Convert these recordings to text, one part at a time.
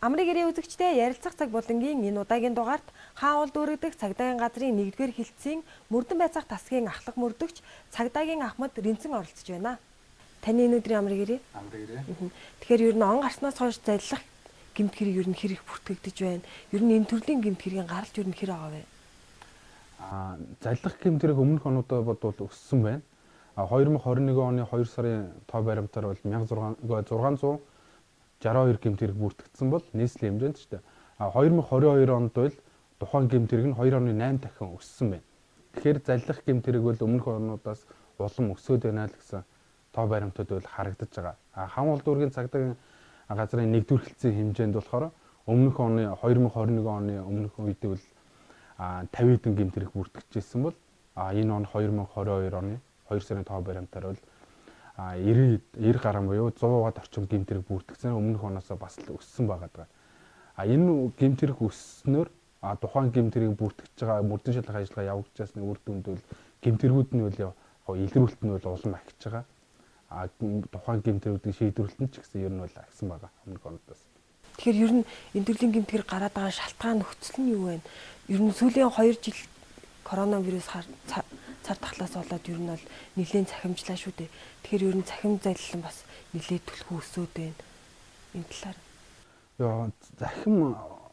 Амрын гэрээ үзэгчдээ ярилцах цаг булангийн энэ удаагийн дугаарт хаан уул дүүрэгдэх цагдаагийн газрын 1-р хилцийн мөрдөн байцаах тасгийн ахлах мөрдөгч цагдаагийн Ахмад Ринцэн оролцож байна. Таны энэ өдрийн амрын гэрээ? Амрын гэрээ. Тэгэхээр ер нь он гарснаас хойш заллах гэмт хэрэг ер нь хэр их бүртгэгдэж байна? Ер нь энэ төрлийн гэмт хэргийн гаралт ер нь хэр байгаа вэ? Заллах гэмт хэрэг өмнөх онуудаа бодвол өссөн байна. 2021 оны 2 сарын тоо баримтаар бол 1662 гэмт хэрэг бүртгэгдсэн бол нийслэлийн хэмжээнд ч дээ. 2022 онд бол тухайн гэмт хэрэг нь 2.8 дахин өссөн байна. Тэгэхээр заллах гэмт хэрэг бол өмнөх онуудаас улам өсөөд байна л гэсэн тоо баримтууд бол харагдаж байгаа. Хан уул дүүргийн цагдаагийн газрын 1-р хэлцийн хэмжээнд болохоор өмнөх оны 2021 оны өмнөх үед бол 50 хэдэн гэмт хэрэг бүртгэжсэн бол энэ он 2022 оны 2 сарын тоо баримтаар бол 90 гаруй буюу 100-аад орчим гэмт хэрэг бүртгэгдсэн, өмнөх оноос бас л өссөн байгаа даа. Энэ гэмт хэрэг өсснөөр тухайн гэмт хэрэг бүртгэж байгаа мөрдөн шалгах ажиллагаа явагдажсны үр дүнд бол гэмт хэргүүд нь бол илрүүлэлт нь бол улам ахиж байгаа. Тухайн гэмт хэргүүдийн шийдвэрлэлт нь ч гэсэн ер нь бол ахисан байгаа өмнөх оноос. Тэгэхээр ер нь энэ төрлийн гэмт хэрэг гараад байгаа шалтгаан нөхцөл нь юу вэ? Ер нь сүүлийн 2 жил коронавирус цар тахлаас болоод ер нь бол нэлээд цахимжлаа шүү дээ. Тэгэхээр ер нь цахим заллан бас нэлээд түлхүү өсөөд байна. Энэ талаар. Йоо, захим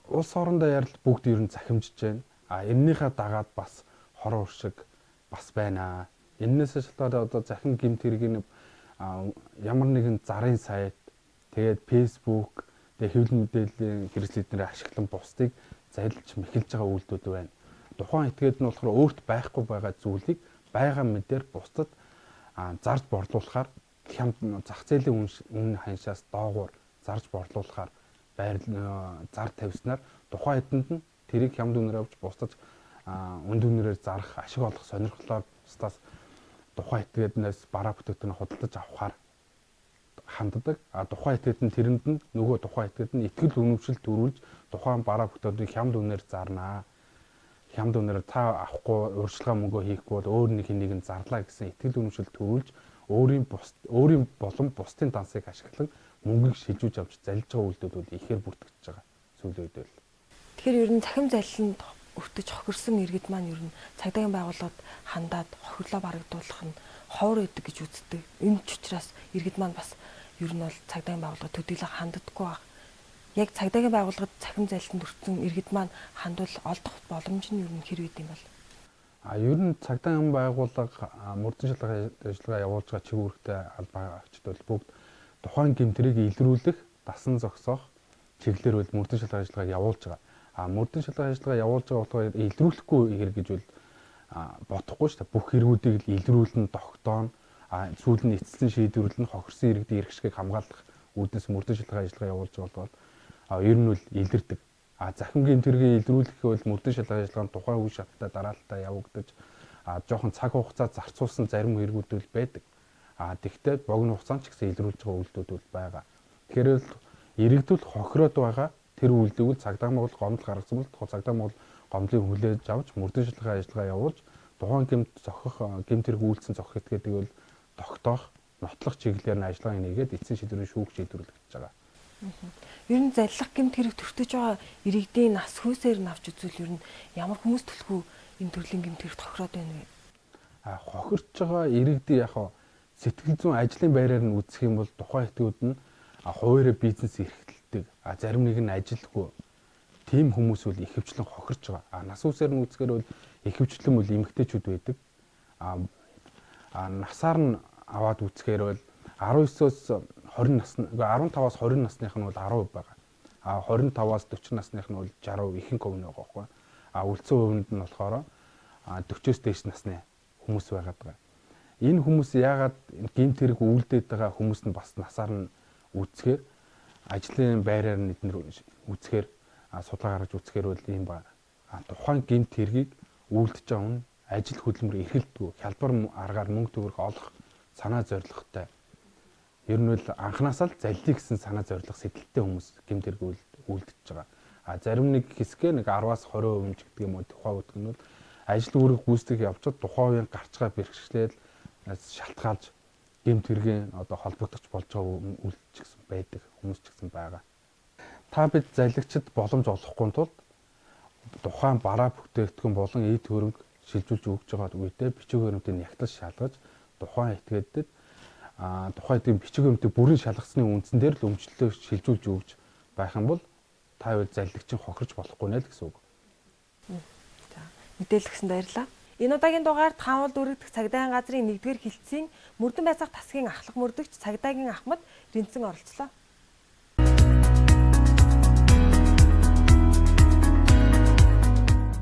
улс орондоо ярил бүгд ер нь захимжиж байна. Эннийхээ дагаад бас хорон уршиг бас байна. Эннээс шалтгаалаад одоо захим гэмт хэргийн ямар нэгэн зарын сайт, тэгээд Facebook, тэгээд хэвлэл мэдээллийн хэрэгсэл эднэрийг ашиглан бусдыг залж мэхэлж байгаа үйлдэлүүд байна. Тухайн этгээд нь болохоор өөрт байхгүй байгаа зүйлийг байгаа мэдээр бусдад зарж борлуулахаар хямд зах зээлийн үн ханшаас доогуур зарж борлуулахаар байр зар тавьснаар тухайн эдэнд нь тэрийг хямд үнээр авч бусдад үнд үнээрээ зарах ашиг олох сонирхлоор бусдаас тухайн этгээднээс бараа бүтээгдэхүүн худалдаж авахаар ханддаг. Тухайн этгээд нь тэрэнд нь нөгөө тухайн этгээд нь итгэл үнэмшил төрүүлж тухайн бараа бүтээгдэхүүнийг хямд үнээр зарнаа. Хямд үнээр та авахгүй урьдчилгаа мөнгөө хийхгүй бол өөр нэг хэнийг нь зарлаа гэсэн итгэл үнэмшил төрүүлж өөрийн болон бусдын дансыг ашиглан мөнгийг шилжүүлж авч залж байгаа үйлдэлүүд бол ихээр бүртгэж байгаа сүүлийн үед бол. Тэгэхээр ер нь цахим залланд өртөж хохирсон иргэд маань ер нь цагдаагийн байгууллагад хандаад хохирлоо барагдуулах нь ховор өгдөг гэж үздэг. Энэ ч учраас иргэд маань бас ер нь бол цагдаагийн байгууллагад төдийлөн ханддаггүй баг. Яг цагдаагийн байгууллагад цахим залланд өртсөн иргэд маань хандвал олдох боломж нь ер нь хэр байд юм бол? Ер нь цагдаагийн байгууллага мөрдөн шалгах ажиллагаа явуулж байгаа чиг үүрэгтэй албаа агчид бол бүгд тухайн гэмт хэргийг илрүүлэх, дасан зогсоох чиглэлээр бол мөрдөн шалгах ажиллагааг явуулж байгаа. Мөрдөн шалгах ажиллагаа явуулж байгаа болохоор илрүүлэхгүй хэрэг гэж бол бодохгүй шүү дээ. Бүх хэрэгүүдийг л илрүүлэн тогтооно. Сүүл нь эцэслэн шийдвэрлэн хохирсон иргэдийн эрх ашгийг хамгаалах үүднээс мөрдөн шалгах ажиллагаа явуулж байгаа бол ер нь бол илэрдэг. Захим гэмт хэргийг илрүүлэх бол мөрдөн шалгах ажиллагаанд тухайн үе шаттай дараалтаа явагдаж жоохон цаг хугацаа зарцуулсан зарим хэрэгүүд бол байдаг. Тэгвэл богино хугацаанд ч гэсэн илрүүлж байгаа үйлдэлүүд бол байгаа. Тэгэхээр л иргэдэл хохироод байгаа тэр үйлдэлийг бол цагдаа Монгол гомдол гаргасан бол цагдаа Монгол гомдлыг хүлээж авч мөрдөн шалгах ажиллагаа явуулж тухайн гэмт зохих гэмт хэрэг үйлдсэн зохих этгээдэг бол тогтоох, нотлох чиглэлээр нь ажиллагаа нэгээд эцсийн шийдвэрийн шүүх шийдвэрлэгдэж байгаа. Ер нь заллах гэмт хэрэг төртөж байгаа иргэдийн нас хүйсээр нь авч үзвэл ер нь ямар хүмүүс төлхөө энэ төрлийн гэмт хэрэг тохироод байна вэ? Хохирч байгаа иргэдийн яг сэтгэл зүйн ажлын байраар нь үзэх юм бол тухайн этгүүд нь хуваарь бизнес эрхэлдэг. Зарим нэг нь ажилгүй тийм хүмүүс бол ихэвчлэн хохирч байгаа. Нас үсээр нь үзэхээр бол ихэвчлэн бол эмэгтэйчүүд байдаг. Насаар нь аваад үзэхээр бол 19-оос 20 насны 15-аас 20 насных нь бол 10% байгаа. 25-аас 40 насных нь бол 60% ихэнх хувь нь байгаа байхгүй. Үлдсэн хувьд нь болохоор 40-оос дээш насны хүмүүс байгаад байгаа. Энэ хүмүүс яагаад гэмт хэрэг үйлдээд байгаа хүмүүс нь бас насаар нь үзэхээр ажлын байраар нь эднэр үзэхээр судалгаа гаргаж үзэхээр бол ийм байна. Тухайн гэмт хэргийг үйлдэж байгаа хүн ажил хөдөлмөр эрхэлдэггүй, хялбар аргаар мөнгө төгрөг олох санаа зорилготой. Ер нь бол анханасаа л заллий гэсэн санаа зорилго сэтэлтэй хүмүүс гэмт хэрэг үйлдэж байгаа. Зарим нэг хэсгээ нэг 10-аас 20% ч гэдэг юм уу тухайн үед нь бол ажил үүрэг гүйцэтгэх явцад тухайн үеийн гарч байгаа бэрхшээл шалтгаалж гэмт хэргийн одоо холбогдож болж байгаа үйлдэл ч гэсэн байдаг хүмүүс ч гэсэн байгаа. Та бид залгичид боломж олохгүй тулд тухайн бараа бүтээгдэхүүн болон эд хөрөнгө шилжүүлж өгч байгаа үедээ бичиг баримтыг нягтлан шалгаж тухайн этгээдэд тухайн эдийн бичиг баримтыг бүрэн шалгасны үндсэн дээр л өмчлөлөө шилжүүлж өгч байх юм бол та хоёр залгичин хохирч болохгүй нэ л гэсэн үг. За, мэдээлэл өгсөнд баярлалаа. Энэ удаагийн дугаард Хаанвал дүүрэгдэх цагдаагийн газрын 1-р хилцийн мөрдөн байцаах тасгийн ахлах мөрдөгч цагдаагийн Ахмад Ринцэн оролцлоо.